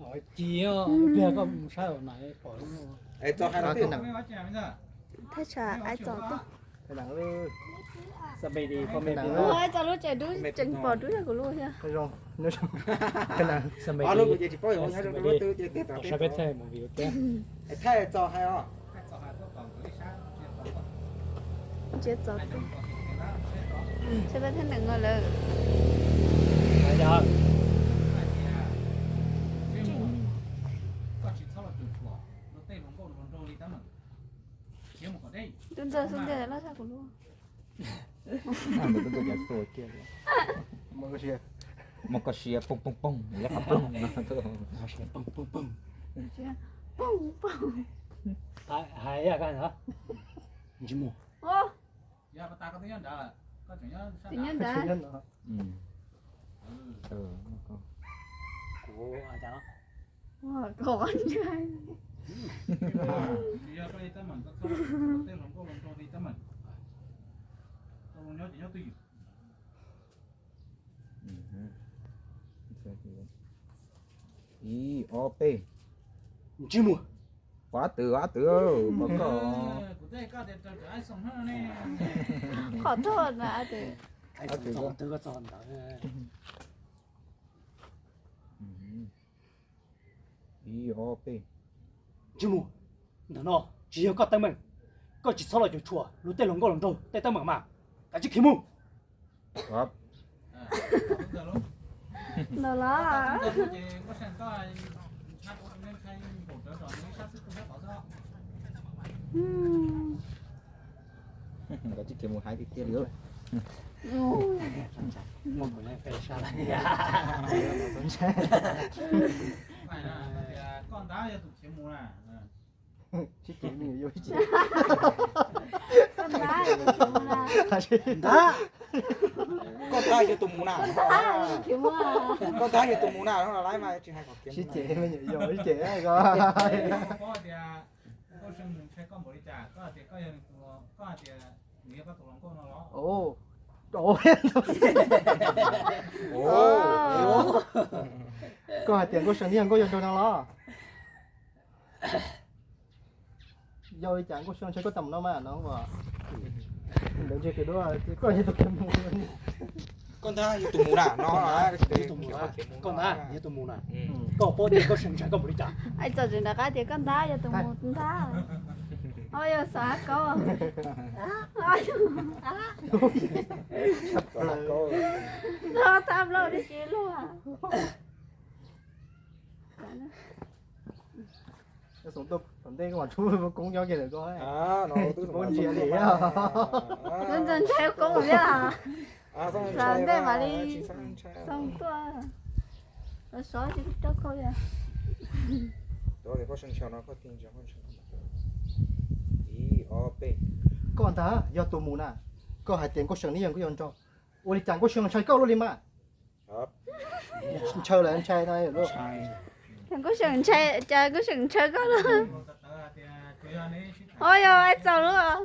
Ci, pliag koj mus saib na pom. Thaj tsam ai txog. Thaij txog lub tsev dub tseem pom dub yog kuv lub thiab. Saib peb thaij movie ua ke. Thaij txog hais os. Ntsia txog, saib peb thaij neeg no lawm. Tub ntxawg xub ntiag laj tag kuv lub. Mus koj sia poog poog poog, yog qhov ploog no. Poog poog poog. Poog poog. Hais ib yam koj ntag. Tsis mus. Tsis nyob ntawd. Koj ntshai. Ib ob peb. Tsis mus. Qab twv, qab twv, pom koj. Qhov thoj na. Ib ob peb. Tsis mus. Ntawm no tsis yog koj teeb meem. Koj tsis txhob los cuam tshuam luag tej hluas nkauj hluas nraug tej teeb meem mas. Kav tsij khiav mus. Ntawm los. Nkawd tsis kev mus hais tiag tiag li. Koj ntab yog tus khiav mus na. Sib ces me nyuam yau sib ces. Koj ntab yog tus mus na. Ntab. Koj ntab yog tus mus na. Koj ntab yog tus mus na, no lawv mas tsis hais kom khiav mus. Sib ces me nyuam yau sib ces ko. Koj paub tias Nkauj Seej ntshai koj npaum li cas? Koj hais tias koj yog, koj hais tias nws yog koj tus hluas nkauj no los? Koj hais tias Nkauj Seej nws yog nkauj yau nraug no los? Yog li cas Nkauj Seej ntshai koj tag mus no mas no as. Ntawd ntshe koj yog tus khiav mus. Koj ntab yog tus mus na no. Koj ntab yog tus mus na. Koj paub tias Nkauj Seej ntshai koj npaum li cas? Hais txog tseem rov qab tias koj ntab yog tus mus ntab. Ho yog xov hab kaub. Nrog thab plaub tib si luag. Tom ntej koj mam tshub koob nyob kiag ntawm koj. Tsis paub ntsia li. Ntxawg ntshai koob thiab. Tom ntej mam li xoo tuaj. Los sov tsis rau koj li. Koj ntag yog tus mus na. Koj hais tias Nkauj Seej nws yog nkauj yau nraug. Ua li cas Nkauj Seej ntshai koj luaj li mas? Ntshaw lawm ntshai no. Nkauj Seej ntshai, cas Nkauj Seej ntshaw koj lawm? Ho yog hais txog lub.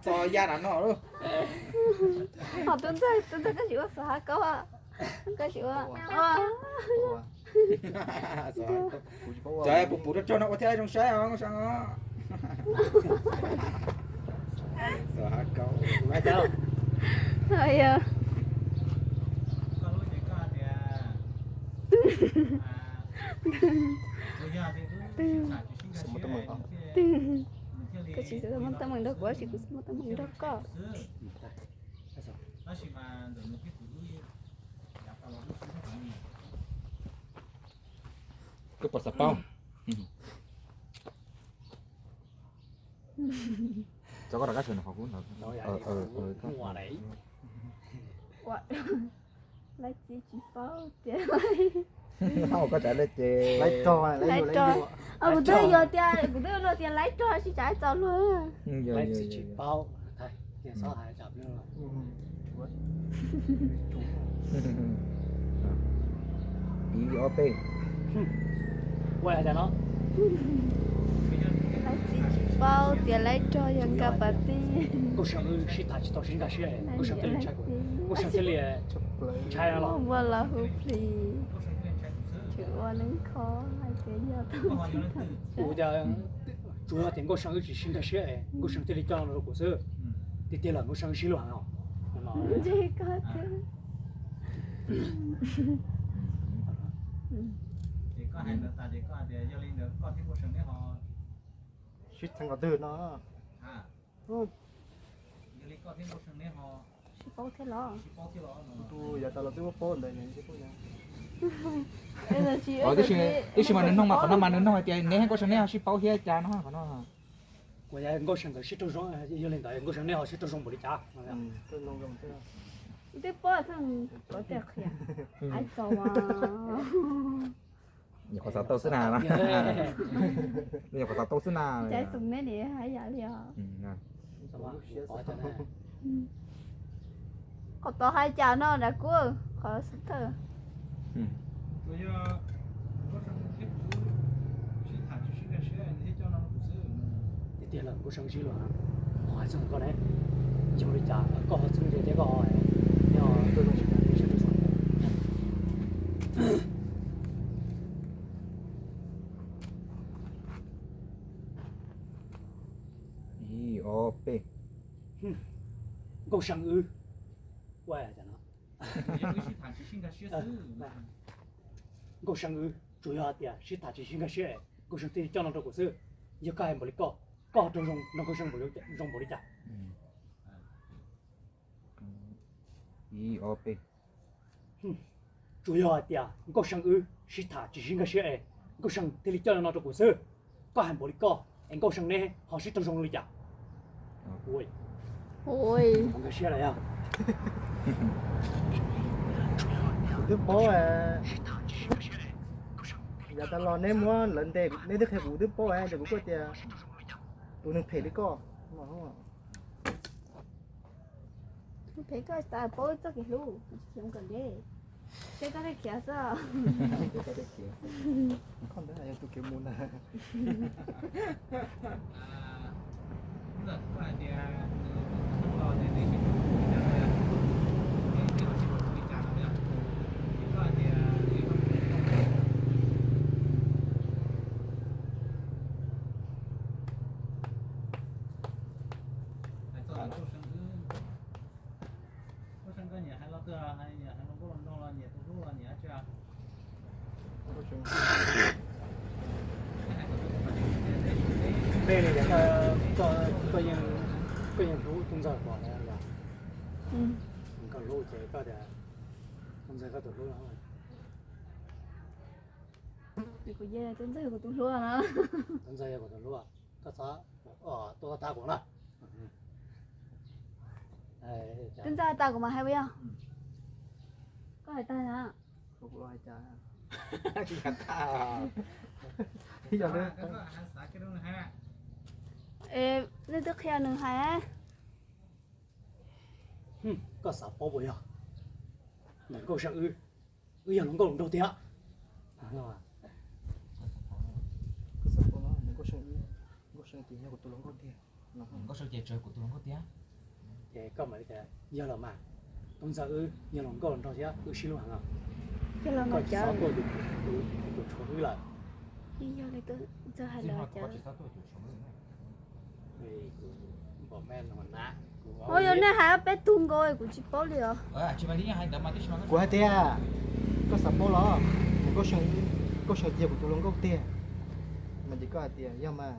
Txog ya no. Ho tub ntxawg, tub ntxawg koj tsis ua xov hab kaub, koj tsis ua. Cov puv puv rau rau no ua thiab zoo saib os Nkauj Seej os. Xov hab kaub. Koj tsis txhob muaj teeb meem nrog kuv, tsis kuv txhob muaj teeb meem nrog koj. Koj puas xav paub? Txog koj rov qab sawv ntawm qhov kub ntawd. Laib txiv tsis paub tias. Koj txawm laib ces laib rog, laib rog. Kuv twb yog tias, kuv twb luag tias laib rog tsis txav txog luag. Laib txiv tsis paub. Ib ob peb. Laib txiv tsis paub tias laib rog yog nkaj pas tij. Nkauj Seej sib tham tsis tau sib nkag siab, Nkauj Seej twb ntshai kuv. Nkauj Seej thiaj li ntshai los. Muaj npua los hu plis, tsis ua neeb kho hais tias yog tau tsis tau. Tsuas yog tias Nkauj Seej wb tsis sib nkag siab es Nkauj Seej thiaj li coj no rau kuv xwb. Tiag tiag los Nkauj Seej wb sib luag heev os. Ntshe koj thiab. Sib txheeb qhov twg no? Sib paub thiab los. Tus yav tas los twb paub ntawd. Tab sis mas nws nug mas qhov no mas nws nug hais tias neb Nkauj Seej neb ho sib paub thiab cas no qhov no. Kuv yog Nkauj Seej nkawd sib raug zoo, yog li ntawd Nkauj Seej neb ho sib raug zoo npaum li cas? Twb paub, kov tias qhia. Ai txaus. Nyuam qhuav xav tau xwb na. Nyuam qhuav xav tau xwb na. Caiv xum neb nim hais yam li os. Qhov tod hais cas no nrad kuv qhov xub thawj. Tiag tiag los Nkauj Seej sib luag, hais txog koj ne, yog li cas koj ho txheeb ze thiab koj ho Ib ob peb. Nkauj Seej wb, ua cas no? Nkauj Seej wb tsuas yog hais tias sib tham tsis sib nkag siab, Nkauj Seej thiaj li coj no rau kuv xwb. Yog koj hais npaum li koj, koj ho raug zoo nrog Nkauj Seej zoo npaum li cas? Ib ob peb. Tsuas yog hais tias Nkauj Seej wb sib tham tsis sib nkag siab es Nkauj Seej thiaj li coj no rau kuv xwb. Koj hais npaum li koj es Nkauj Seej neb ho sib raug zoo li cas? Nkag siab lawm yog. Kuv twb paub, yav tas los neb muab lawv ntes neb twb qhia kuv twb paub ces kuv kuj tias tus neeg phem li koj. Phem koj tas paub txoj kev hlub, khiav kawm deb, seb koj thiaj khiav xwb. Koj ntawd yog tus kev mus na. Koj yeej hlub Tub Ntxawg pom na yog? Koj hlub ces koj tias Tub Ntxawg koj tus hlub. Kuv yeej Tub Ntxawg kuv tus hlub no. Tub Ntxawg yog kuv tus hlub, koj txhob tuaj tag kuv na. Tub Ntxawg tag kuv mas hais puas yog? Koj hais tag na. Nej twb qhia nws hais. Koj xav paub puas yog? Ntawm Nkauj Seej wb, wb yog hluas nkauj hluas nraug tiag. Nkauj Seej ces yog kuv tus hluas nkauj tiag. Nkauj Seej ces tsawv kuv tus hluas nkauj tiag. Ces koj mam li tias yog los mas, Tub Ntxawg wb yog hluas nkauj hluas nraug thiab wb sib hlub heev os. Koj tsis txhob tuaj cuam tshuam wb lawm. Yog li Tub Ntxawg hais lawm cas. Ua yog nej hais ob peb tug nkaus kuv tsis paub li os. Kuv hais tias, koj xav paub los, Nkauj Seej, Nkauj Seej ces kuv tus hluas nkauj tiag. Mas ces koj hais tias yog mas.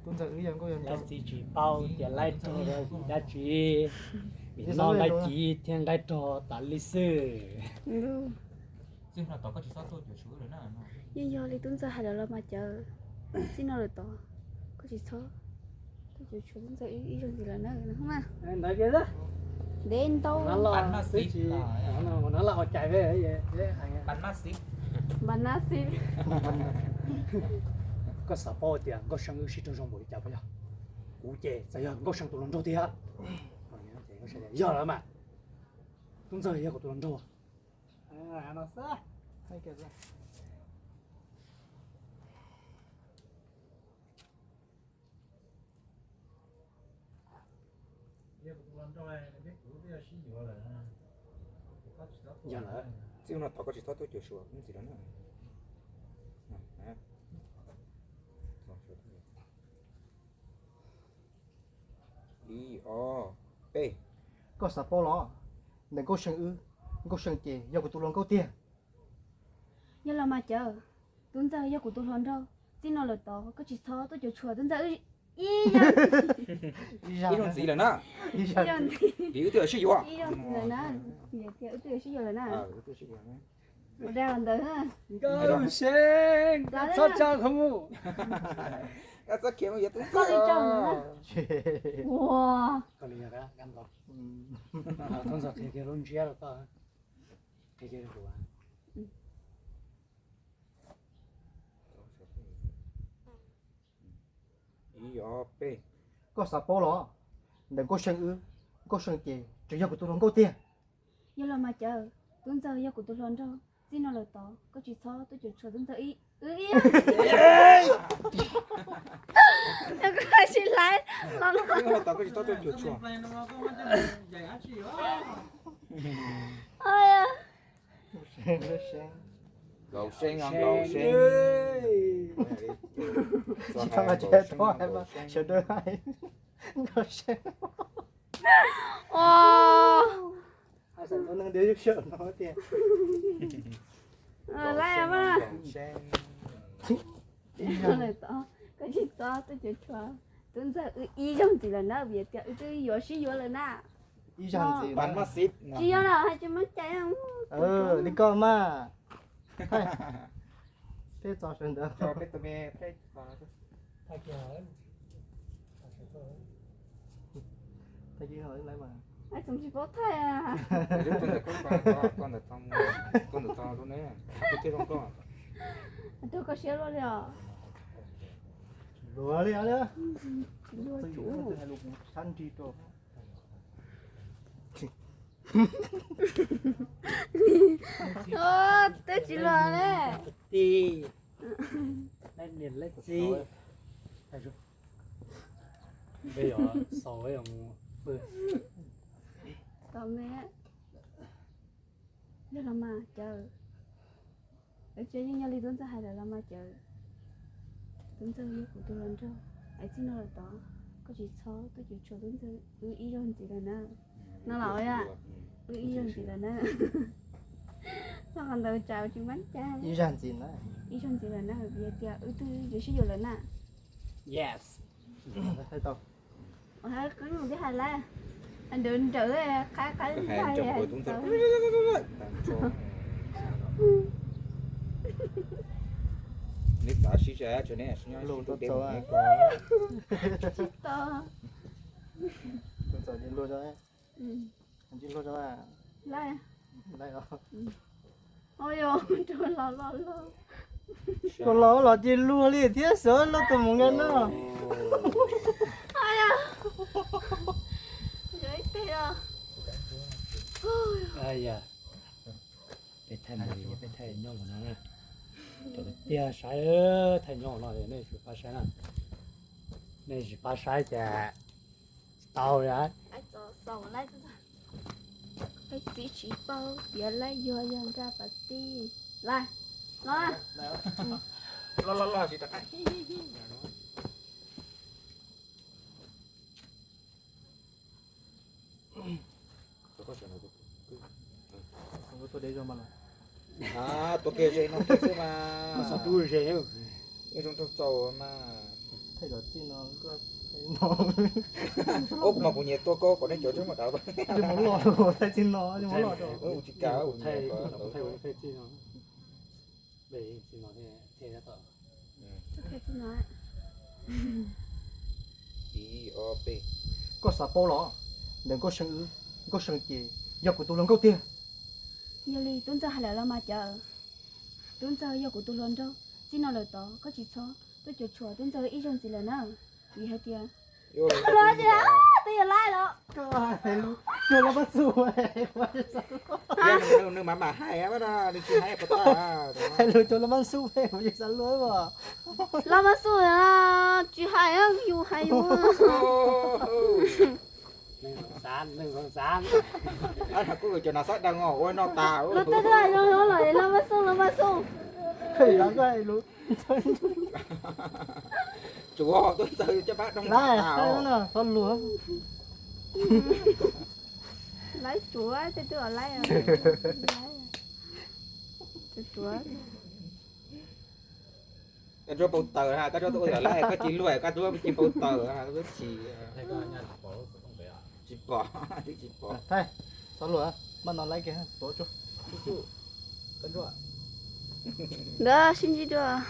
Tub Ntxawg wb yog nkauj yog nraug. Laib txiv tsis paub tias laib rog yog vim dab tsi, vim noj laib ci thiaj nqaij rog tas li xwb. Yeej yog li Tub Ntxawg hais lawm los mas cawv, txij no lawm tod koj tsis txhob tuaj cuam tshuam Tub Ntxawg ib zaug ntxiv lawm na. Ntev ntau. Npam nab xib. Koj xav paub tias Nkauj Seej wb sib raug zoo npaum li cas puas yog? Kuv ces txawm yog Nkauj Seej tus hluas nraug tiag. Yog lawm mas, Tub Ntxawg yog kuv tus hluas nraug. Yog lawm, txij no tod koj tsis txhob tuaj cuam tshuam ntxiv lawm na. Ib, ob, peb. Koj xav paub los? Ntawm Nkauj See wb, Nkauj See ces yog kuv tus hluas nkauj tiag. Yog los mas Cawv, Tub Ntxawg yog kuv tus hluas nraug. Txij no lawm tod koj tsis txhob tuaj cuam tshuam Tub Ntxawg ib zaug ntxiv lawm na. Vim wb twb yuav sib yuav. Ib zaug ntxiv lawm na. Vim tias wb twb yuav sib yuav lawm na. Ua dab ntawd. Nkauj See, txhob tso koj mus. Koj txhob khiav mus yuav Tub Ntxawg. Ua, Tub Ntxawg qhia kiag lub ntsiab rau koj. Qhia kiag rau kuv. Ib, ob, peb. Koj xav paub los? Ntawm Nkauj See wb, Nkauj See ces tseem yog kuv tus hluas nkauj tiag. Yog los mas Cawv, Tub Ntxawg yog kuv tus hluas nraug. Txij no lawm tod koj tsis txhob tuaj cuam tshuam Tub Ntxawg ib, wb ib. Koj sim laiv los no. Txij no lawm tod koj tsis txhob tuaj cuam tshuam. Nkauj See, Nkauj See. Tsis tau mas tsis tau hais mas sawv daws hais Nkauj See. Hais xav ntau neeg diav xyaum no tiag. Laib mas. Koj tsis txhob tuaj cuam tshuam Tub Ntxawg wb ib zaug ntxiv lawm na, vim tias wb twb yuav sib yuav lawm na. Ib zaug ntxiv. Tsis yog los hais tsis muaj cai. Li koj mas. Peb txo sawv ntawd. Thaij kiag tsis paub thaij. Koj ntawm tod, koj ntawm tod ne, koj thiaj zoo nkauj. Rau koj siab luaj li os. Luag li os. Tsis luag, tsis luag. Sab nrig rau. Twb tsis luag li. Kwv tij, leej niam leej txiv, peb yuav xaus mus pw. Tom me, yog los mas Cawv, es yeej yog li Tub Ntxawg hais lawm los mas Cawv. Tub Ntxawg yog kuv tus hluas nraug, es txij no lawm tod koj tsis txhob tuaj cuam tshuam Tub Ntxawg wb ib zaug ntxiv lawm na. No los yog wb ib zaug ntxiv lawm na. Txog qhov ntawd tsam tsis muaj cai. Ib zaug ntxiv na, ib zaug ntxiv lawm na, vim tias wb twb yuav sib yuav lawm na. Yes. Qeeb mus twb hais lawm, nrawm nrawm, qab qab ntag. Neb tav sib sab tso neb sib nyob sib tau deb mus neb ko. Tsis tau. Tsis tau. Rau los los los, rau los los ces luag li thiab, xav luag tus mus nqa no. Peb thaij mus, peb thaij nyob mus no na. Cov tiag saib, thaij nyob no nej tsis pab saib na. Nej tsis pab saib ces tsis tau li. Peb txiv tsis paub piav laib yuag yog nkaj pas tij. Los, los, los, los tsis rov qab. Tuaj kiag ze no kiag xwb mas. Yeej zoo nraug txaus mas. Ua kuv mas kuv nyiam tua koj kom nej cov tseeb mas dav. Tsis kav. Ib, ob, peb. Koj xav paub los? Ntawm Nkauj See wb, Nkauj See ces yog kuv tus hluas nkauj tiag. Yog li Tub Ntxawg hais lawm los mas Cawv. Tub Ntxawg yog kuv tus hluas nraug, txij no lawm tod koj tsis txhob tuaj cuam tshuam Tub Ntxawg ib zaug ntxiv lawm na. Vim hais tias, twb yuav laib los. Nws mam mam hais mas nws tsis hais. Hais lus cov los mab xub, kuv tsis xav luag. Los mab xub tsis hais, yus hais yus. Xav, nws xav. Kuj cov no xav dab os, ua no tas. Los tag tag los los los los mas xoo los mas xoo. Tsuav tuaj ntxawg caj pab doo tas. Txhob luag. Laib tsuav tej twb laib. Tsuav. Koj tsuab npau taws ha, koj tsuab tuaj ua yam laib koj cia luag, koj tsuab cia npau taws ha, tsis, tsis pom, twb tsis pom. Txhob luag, npaj no laib kiag tuav tsuag. Ntawd sib ntsib dua.